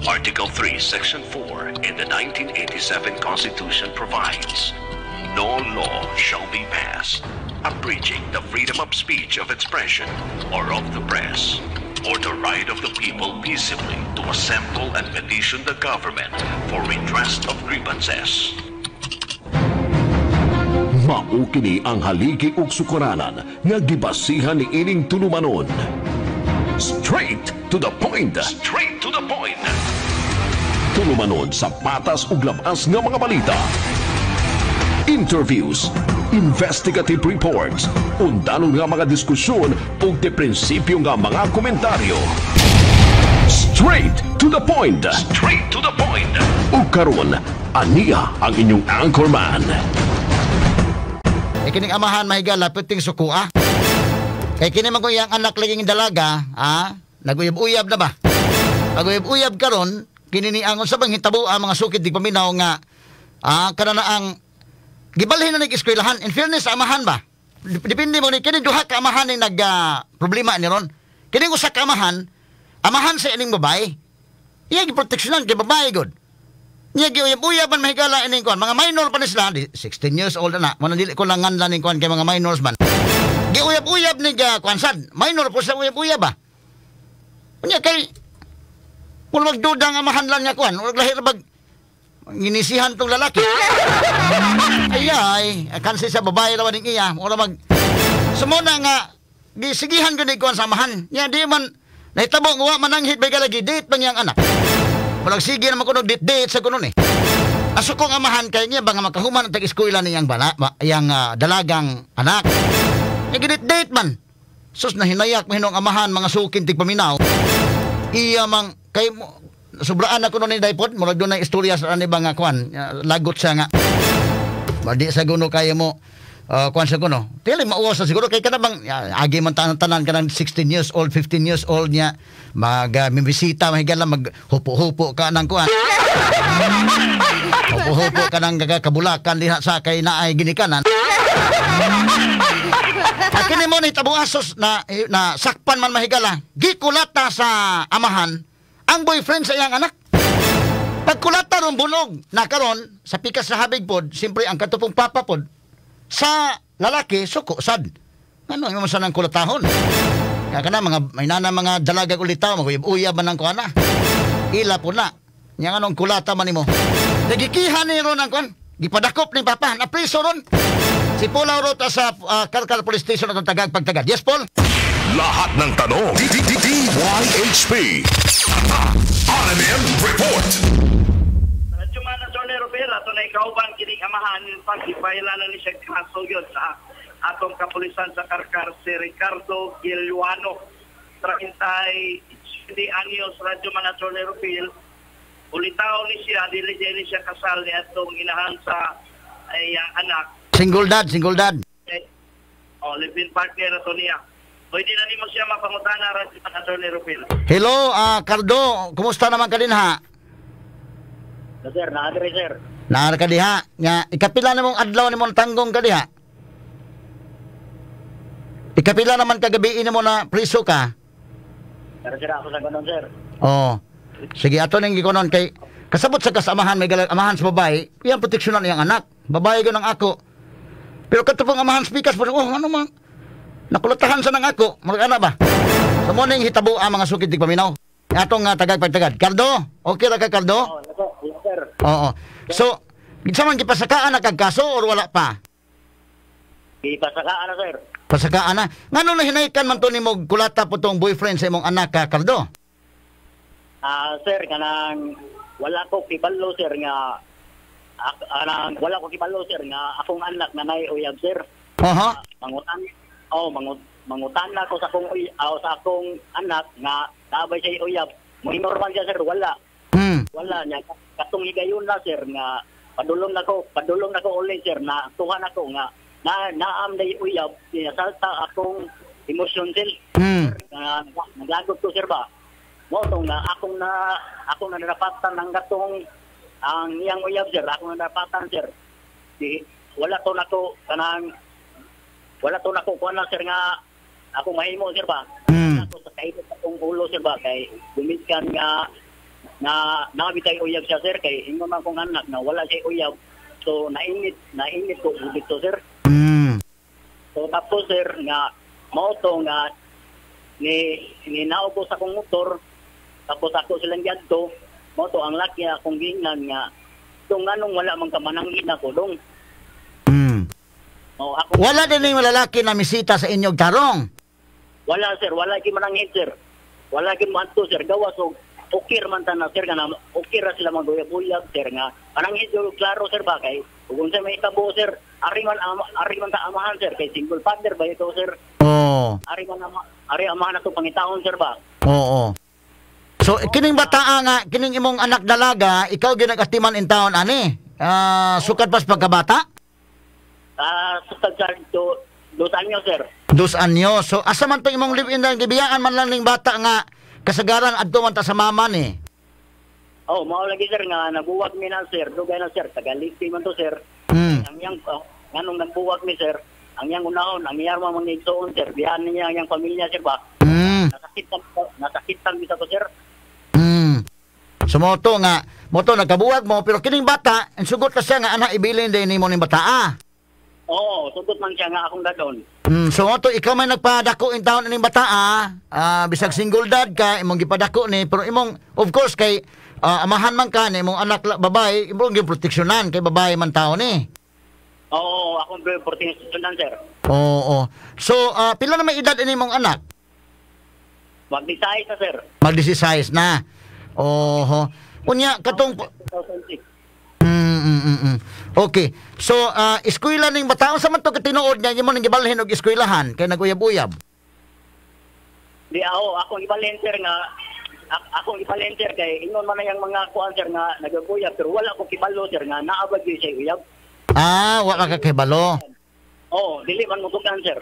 Article 3, Section 4 in the 1987 Constitution provides, "No law shall be passed abridging the freedom of speech, of expression, or of the press, or the right of the people peaceably to assemble and petition the government for redress of grievances." Mao kini ang haligi ug sukaranan nga gibasihan ni ining tulumanon. Straight to the point. Straight to the point. Tulumanon sa patas ug labas nga mga balita. Interviews, investigative reports, undanong nga mga diskusyon ug de prinsipyo nga mga komentaryo. Straight to the point. Straight to the point. Ug karon, aniya ang inyong anchorman. Eh kining amahan, mahigala, perting sukua. Kay kini man ko iyang anak laging dalaga, naguyab-uyab na ba? Paguyab-uyab karon, kini ni ang unsa bang hitabo ang mga sukid di paminaw nga kana na ang gibalhin na nag-eskwelahan. In fairness sa amahan ba? Depende mo ni kini duha ka amahan ni nag problema ni ron. Kini usa ka amahan, amahan sa ining babae. Iya giproteksyonan kay babae gud. Niya giuyab-uyab man, mahigala, ining kuan. Mga minor pa ni sila, di, 16 years old na. Mao dili ko lang nganlan ning kuan kay mga minors man. Giuyab-uyab ni ga kuan sad. Minor po sa uyab-uyab ba. Unya kay kung magduda nga amahan lang nga kuan, murag lahi ra bag nginisihan tong lalaki. Ay ay, kansi sa babae ra ning iya, mura mag sumuna nga gisigihan gud ni kuan sa amahan. Nya di man nahitabo nga wa mananghid bay galagi date man iyang anak. Walang sige naman kuno date sa kuno ni. Aso kong amahan kay niya ba nga makahuman ang tag-eskwela niyang bala, ba, iyang dalagang anak. Nya date man. Sus, nahinayak mo ang amahan, mga sukin tigpaminaw. Iya mang kay mo sobraan na kuno ni Daypod, murag doon na istorya sa ani ba nga kuan, lagot siya nga. Madi sa guno kaya mo kuan sa kuno. Dili mauwas sa siguro kay kana bang agi man tanan-tanan kanang 16 years old, 15 years old niya mag mibisita, mahigala mag hupo-hupo ka nang kuan. Hupo-hupo ka nang kabulakan diha sa kay naay ginikanan. At kini mo ni tabuasos na na sakpan man, mahigala. Gikulata sa amahan ang boyfriend sa iyang anak. Pagkulata ron bunog na karon sa pikas sa habig pod, siyempre ang katupong papa pod sa lalaki suko sad. Ano ang sa nang kulatahon? Kaya kana mga may nana mga dalaga ulitaw maguyab-uyab man ang kuana. Ila po na. Nya anong kulata man nimo. Nagikihan ni ron ang kuan. Gipadakop ni papa na preso ron. Si Paul Rota sa Carcar Police Station atong tagag pagtagad. Yes, Paul? Lahat ng tanong. DYHP. RMM Report. Radyo man Attorney Robel, ato na ikauban kining amahan pag ipaila na ni siya kaso yun sa atong kapulisan sa Carcar, si Ricardo Giluano. 37 anyos, Radyo man Attorney Robel. Ulitaw ni siya, dili ni siya kasal ni atong inahan sa iyang anak. Single dad, single dad. Okay. Oh, live-in partner ato niya. Pwede na nimo siya mapangutana, Radyo man Attorney Robel. Hello, Cardo, kumusta naman ka din ha? No, sir, naadre, sir. Naa ka diha. Nga, ikapila na mong adlaw ni mong tanggong ka diha? Ikapila naman kagabi mo na priso ka? Pero sir, ako sa ganon, sir. Oh. Sige, ato ning gikonon kay kasabot sa kasamahan may galag amahan sa babae, iyang proteksyonan iyang anak. Babae ko ng ako. Pero kadto pong amahan sa pikas, oh, ano man? Nakulatahan sa nang ako, murag ana ba? Sa mo ning hitabo ang mga sukid tigpaminaw. Atong tagag pagtagad. Cardo, okay ra ka, Cardo? Oh, yes, sir. Yes, sir. Oo. So, kinsa man gipasakaan na kag kaso or wala pa? Ipasakaan na, sir. Pasakaan na. Ngano na hinaykan man to nimo kulata po tong boyfriend sa imong anak ka, Cardo? Ah, sir, kanang wala ko kibalo, sir, nga anang wala ko kibalo, sir, nga akong anak na nay uyab, sir. Mangutan oh mangutan na ko sa akong sa akong anak nga tabay siya uyab. Mo normal siya, sir, wala. Wala niya katong higayon na, sir, nga padulong na ko uli, sir, na tuhan ako nga na naam day uyab, sinasalta akong emosyon, sir. Nga naglagot ko, sir, ba mo tong nga akong na narapatan ng katong ang iyang uyab, sir, akong narapatan, sir, di wala to nako kanang wala to nako kuan na, sir, nga ako mahimo, sir, ba. Ako sa kainit akong ulo, sir, ba, kay gumikan nga Na nabitay uyab siya sir kay ingon man kong anak na wala siya uyab. So nainit ko dito sir. So tapos sir nga mao to nga ni nao ko sa akong motor tapos ako silang giadto mao to ang laki akong giingnan nga dong nganong wala man ka mananghid nako dong. Oh, ako, wala din yung lalaki na misita sa inyong tarong. Wala sir, wala gyud mananghid sir. Wala gyud moadto sir gawas og okay man ta na sir nga okay ra sila maguyab-uyab sir nga mananghid jud klaro sir ba kay kung unsa may itabo sir ari man ta amahan sir kay single father ba ito sir. Oo. Ari man ari amahan ato pangitaon sir ba. Oo. So kining bataa nga kining imong anak dalaga ikaw gyud nag-atiman in taon ani. Sukad pas pagkabata? Sukad sa 2 anyo sir. 2 anyo. So asa man to imong live-in lang gibiyaan man lang ning bata nga kasagaran adto man ta sa mama ni. Oh, mao lagi sir nga nabuwag mi na sir, dugay na sir, taga-Leyte man to sir. Ang yang nganong nagbuwag mi sir, ang yang unahon, ang iyang mga igsoon sir, biyan niya ang yang pamilya sir ba. Nasakitan bisa ko sir. So mo to nga, mo to nagkabuwag mo pero kining bata, ang sugot ka siya nga anak ibilin din nimo ning bata ah. Oo, sugot man siya nga akong dadon. So mo to ikaw may nagpadako in taon ning bata ah, bisag single dad ka imong gipadako ni pero imong of course kay amahan man ka ni imong anak babae imong giproteksyonan kay babae man taon ni. Oo, akong proteksyonan sir. Oo. So pila na may edad ini imong anak? Mag-16 na sir. Mag-16 na. Oho. Unya katong 2006. Okay. So, eskwela ning bata unsa man to katinuod niya imo ning gibalhin og eskwelahan kay naguyab-uyab? Di ako akong gibalhin sir nga akong gibalhin sir kay ingon man na yang mga kuan sir nga naguyab pero wala ko kibalo sir nga naa ba gyud siya uyab. Ah, wa ka kakibalo. Oo, dili man mo tukan sir.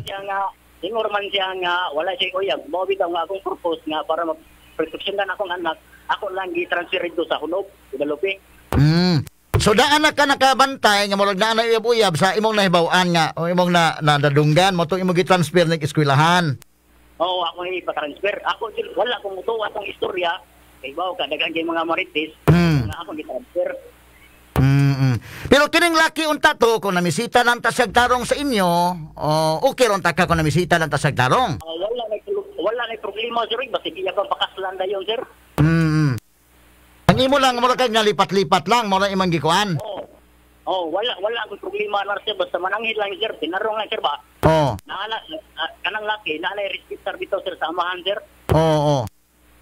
Siya nga ingon man siya nga wala siya uyab. Mao bitaw nga akong purpose nga para mag-proteksyonan akong anak, ako lang gi-transfer dito sa Hunog, Guadalupe. So daan na ka nakabantay nga murag naa na uyab-uyab sa imong nahibaw-an nga o imong na nadadunggan mo tong imong gi-transfer ning eskwelahan. Oo, ako ipa-transfer. Ako wala kong mutuwa atong istorya kay bawo ka daghan kay mga marites nga ako gi-transfer. Pero kining laki unta to kung namisita lang ta siyag tarong sa inyo, okay ron ta ka kung namisita lang ta siyag tarong. Wala na problema sir, basta iya pa pakaslan dayon sir. Ang imo lang mura kay nalipat-lipat lang mura imong gikuan. Oo. Wala akong problema na sir basta mananghid lang sir, tinarong lang sir ba. Oo. Naala kanang laki naala respect bitaw sir sa amahan sir. Oo.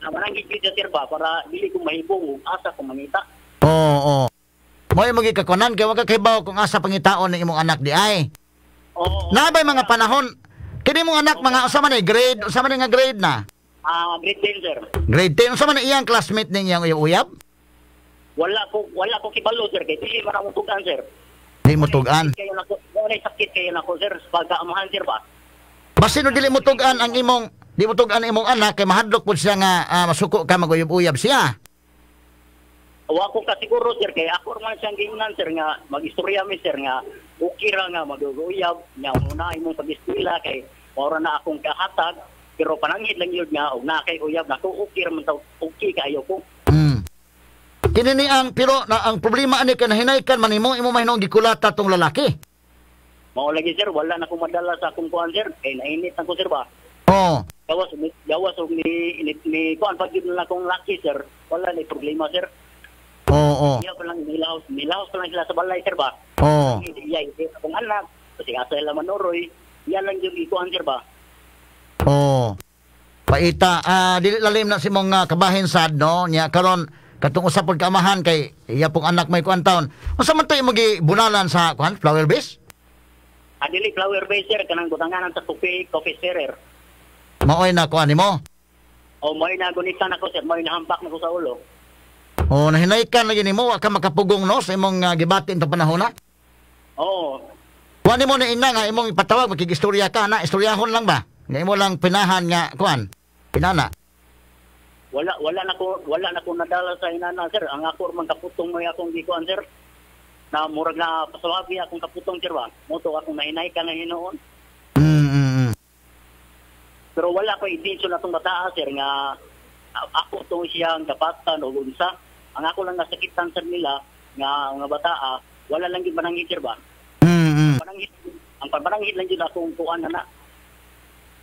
Na mananghid gyud sir ba para dili ko mahibong ug asa ko mangita. Oo. Mo imong gikakuanan kay wa ka kahibaw kung asa pangitaon ng imong anak di ay. Oo. Naabay mga panahon kini imong anak mga usa man ni grade, usa man ni nga grade na? Grade 10 sir. Grade 10 unsa man iyang classmate ning iyang uyab? Wala ko kibalo sir kay dili man mo tugan sir. Di mo tugan. Wala sakit kayo nako sir pagkaamahan sir ba. Basin no dili mo tugan ang imong di mo tugan ang imong anak kay mahadlok pud siya nga masuko ka maguyab-uyab siya. Wa ko kasiguro sir kay ako man siyang giingnan sir nga magistorya mi sir nga okay ra nga maguyab nya una imong pag-eskwela kay ora na akong kahatag pero pananghid lang yun nga og na kay uyab nako okay ra man taw okay kaayo ko. Kini ni ang pero na, ang problema ani kay nahinaykan man nimo imo mahinong gikulata tong lalaki. Mao lagi sir wala na ko madala sa akong kuan sir kay nainit na ko sir ba. Oo. Gawas og ni kuan pag gyud na akong laki sir wala ni problema sir. Oo. Iya pa lang nilaos pa lang sila sa balay sir ba. Oo. Iya akong anak kasi asa sila manuroy iya lang gyud ikuan sir ba. Oo. Paita dili lalim na si mong kabahin sad no nya karon katong usa pud kaamahan kay iya pong anak may kuan taon. Unsa man to imong gibunalan sa kuan flower base? Dili flower base sir kanang butanganan sa coffee serer. Maoy na kuan nimo? O moy na gunitan ako sir, moy nahampak na ko sa ulo. O nahinaykan lagi nimo wa ka makapugong no sa imong gibati itong panahon na? Oo. Kuan nimo na ina nga imong ipatawag makigistorya ka na istoryahon lang ba? Nga imo lang pinahan nga kuan pinana. Wala na ko nadala sa inana sir. Ang ako man kaputong mo akong gikuan sir. Na murag na pasawabi akong kaputong sir ba. Moto akong nahinay ka na hinuon. Pero wala ko intention atong bataa sir nga ako to siyang dapatan o unsa. Ang ako lang nasakitan sa nila nga mga bataa, wala lang gyud mananghid sir ba. Pananghid, ang pamananghid lang gyud akong kuan na.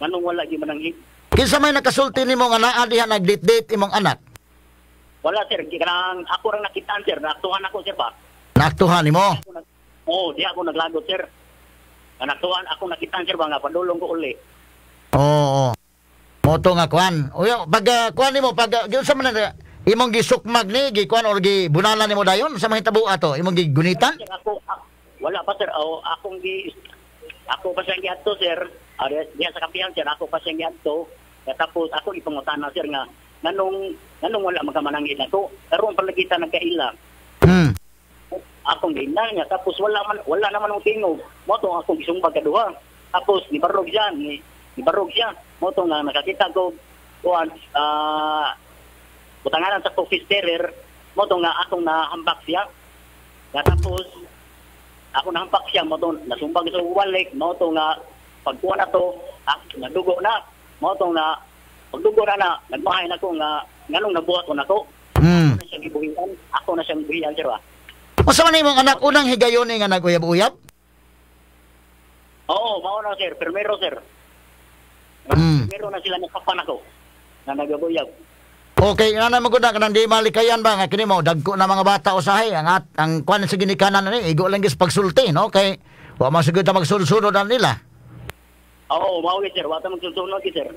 Nganong wala gyud mananghid? Kinsa may nakasulti nimo nga naa diha nag-date-date imong anak? Wala sir, kanang ako rang nakitaan sir, naaktuhan ako sir ba. Naaktuhan nimo? Oo, di ako naglagot sir. Naaktuhan ako nakitaan sir ba nga padulong ko uli. Oo. Moto nga kuan. Uy, pag kuan nimo pag giunsa man na imong gisukmag ni gikuan or gibunalan nimo dayon sa mahitabo ato imong gigunitan? Sir, ako wala pa sir. Oh, akong gi ako pa siyang giadto sir. Diya sa kampihan sir, ako pa siyang giadto. Tapos ako ipangutana sir nga nganong wala magkamanangin ako. Karon palagi ta nagkaila. Akong giinal niya tapos wala naman ang tingog. Mo to akong gisumbag kaduha. Tapos nibarog siya, nibarog siya. Mo to nga nakakita ko kuan butanganan sa office terror, mo to nga akong nahambak siya. Tapos ako nahampak siya, mo to nasumbag sa walik, mo to nga pagkuha na to, nadugo na. Mo to nga pagdugo na nagmahay na ko nga nganong nabuhat ko nako. Ako na siyang gibuhian, ako na siyang gibuhian sir ba. Unsa man imong anak unang higayon nga naguyab-uyab? Oo, mao na sir, primero sir. Primero na sila nakapan ako na naguyab. Okay, nga na magud na kanang di malikayan ba nga kini mo dagko na mga bata usahay ang kuan sa ginikanan ni igo lang gis pagsulti no kay wa man sigud ta magsulsunod na nila. Oo, mao sir, wa ta magsulsunod sir.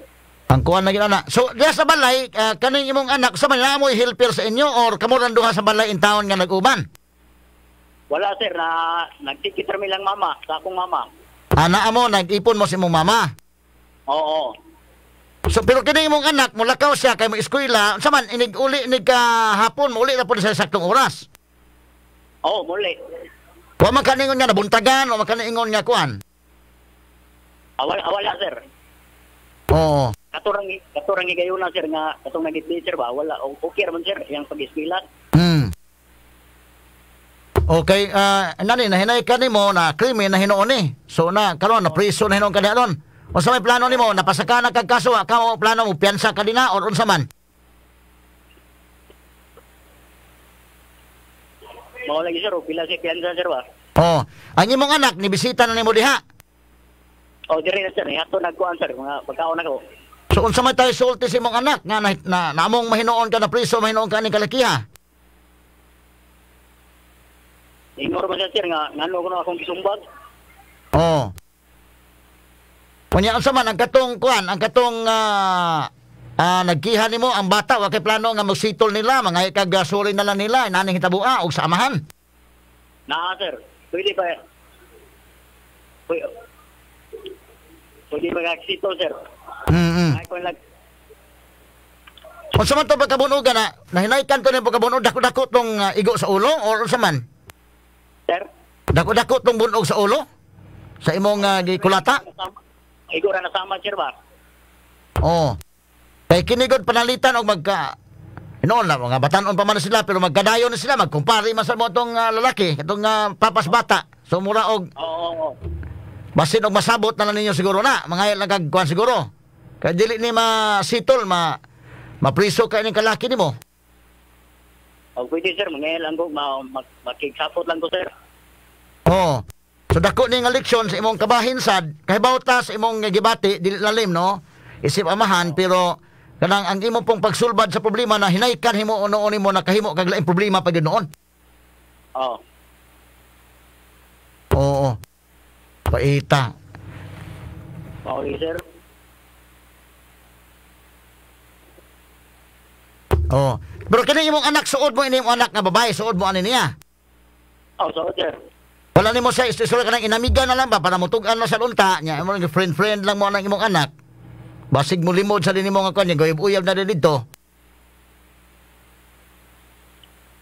Ang kuan na gid ana. So diya sa balay kaning imong anak sa man naamoy helper sa inyo or kamo rang duha sa balay in town nga nag-uban? Wala sir, na nagtikit rami lang mama sa akong mama. Ana mo nag-ipon mo sa imong mama. Oo. So pero kini imong anak mulakaw siya kay mo eskwela, unsa man inig uli inig hapon muli na pud sa saktong oras. Oo, muli. Wa man kaningon nga nabuntagan, wa man kaningon nga kuan. Wala sir. Oo. Katurang higayon na sir nga katong nagitbi sir ba wala okay ra man sir iyang pag-eskwela. Okay, nani nahinay ka nimo na krimen na hinuon ni. So na karon na priso na hinuon ka diha ron. Unsa may plano nimo? Napasaka na kag kaso, ka mo plano mo piyansa ka dinha or unsa man? Mao lagi sir, pila si piyansa sir ba? Oh, ang imong anak ni bisita na nimo diha. Oh, diri na sir, niadto nagkuan sir, mga pagkaon nako. So unsa man tayo sulti sa imong anak nga na namong mahinuon ka na priso, mahinuon ka ning kalakiha? Ingor ba sir nga ngano ko na akong gisumbag? Oh. Unya unsa man ang katong kuan, ang katong nagkiha nimo ang bata wa kay plano nga magsitol nila, mga kag sorry na lang nila inaning hitaboa og sa amahan. Naa sir, pwede ba? Pwede ba magsitol sir? Ay kon lag. Unsa man to pagkabunugan na nahinaykan to ni pagkabunog dako-dako tong igo sa ulo or unsa man? Sir? Dako-dako tong bunog sa ulo? Sa imong gikulata? Igo ra nasama sir ba? Oo. Kay kinigod panalitan og magka noon na mga batanon pa man sila pero magkadayon na sila magkumpare man sa mo tong lalaki katong papas bata. So mura og oo. Basin og masabot na lang ninyo siguro na mga lang kag kuan siguro. Kay dili ni masitol ma mapriso kay ning kalaki nimo. Og pwede sir, mga lang ko makigsapot lang ko sir. Oo. So dako ni nga leksyon sa imong kabahin sad, kahibaw ta sa imong gibati dili lalim no. Isip amahan pero kanang ang imo pong pagsulbad sa problema na hinaykan himo noon nimo nakahimo kag laing problema pag noon. Oo. Oo. Paita. Mao sir. Oo. Pero kini imong anak suod mo ini imong anak nga babae suod mo ani niya. Oh, suod sir. Wala nimo sa istorya kanang inamiga na lang ba para mutug-an na sa unta nya imo friend lang mo anang imong anak. Basig mo limod sa dinimo nga kuan guyab-uyab na didto.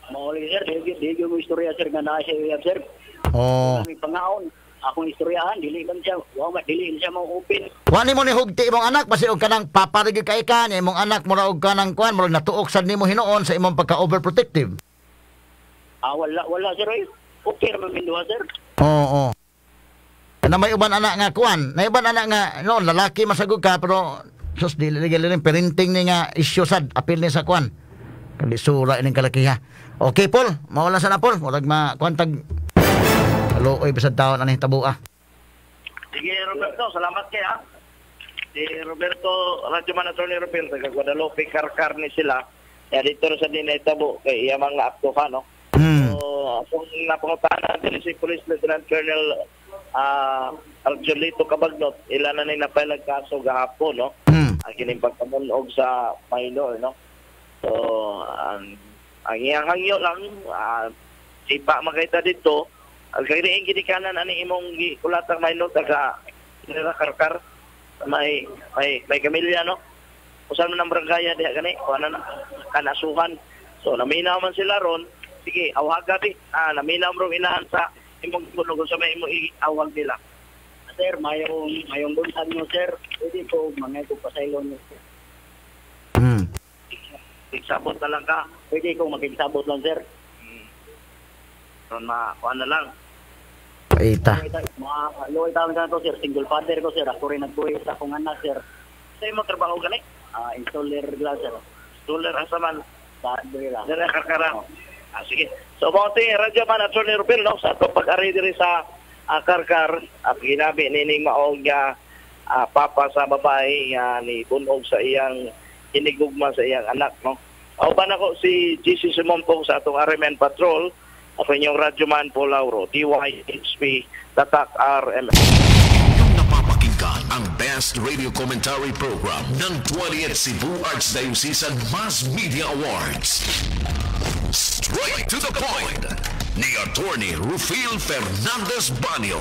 Mao lagi sir, di mo istorya sir nga naa siya uyab sir. Oh. May pangaon akong istoryahan dili man siya, wa man dili siya mo open. Wa nimo ni hugti imong anak basi og kanang paparigi kay ka nya imong anak mura og kanang kuan mura natuok sad nimo hinuon sa imong pagka overprotective. Ah, wala sir. Okay ra man minduha sir. Oo. Na may uban anak nga kuan, na uban anak nga no lalaki masagod ka pero Sus, dili lagi rin parenting ni nga issue sad apil ni sa kwan. Kalisura ining kalakiha. Okay, Paul, mawala sa na, Paul. Murag ma kuan tag kaluoy bisag taon ani hitabo ah. Sige, Roberto, salamat kay ha. Si Roberto, Radyoman Attorney Roberto, taga Guadalupe, Carcar ni sila. Ya, dito sa din naitabo kay iya mga aktuhan, no? So, akong napangutahan natin si Police Lieutenant Colonel Arjolito Cabagnot, ila na ni napailag kaso gahapon, no? Ang kining pagkamunog sa minor, no? So, ang iyang hangyo lang, sipa makita dito, ang kaya ginikanan ani imong gikulatang minor taga nila Carcar, may kamilya, no? Usan man ang barangay diha gani, kuan na kanasuhan. So naminaw man sila ron, sige, awhaga di. Naminaw mo inahan sa imong kuno sa may imong iawag nila. Sir, mayong buntag mo, sir. Pwede ko mga ko pasaylo niyo, sir. Igsabot na lang ka. Pwede ko makigsabot lang, sir. Ron ma kuan na lang. Paita. Mga luoy taon ka na to, sir. Single father ko, sir. Ako rin nagbuhi sa akong anak, sir. Sa imo trabaho gani? Installer glass, sir. Installer asa man? Sa Dira. Dira Carcara. Sige. So mao ti Radyo Man Attorney Rubel, no, sa atong pag-ari diri sa Carcar, at ginabi nining maong papa sa babae nga ni bunog sa iyang hinigugma sa iyang anak, no. Uban ako si GC Simompong sa atong RMN Patrol. Ako inyong Radyoman Paul Lauro, DYHP, Tatak RMN. Inyong napapakinggan ang Best Radio Commentary Program ng 20th Cebu Archdiocesan Mass Media Awards. Straight to the point ni Attorney Rufil Fernandez Banyo.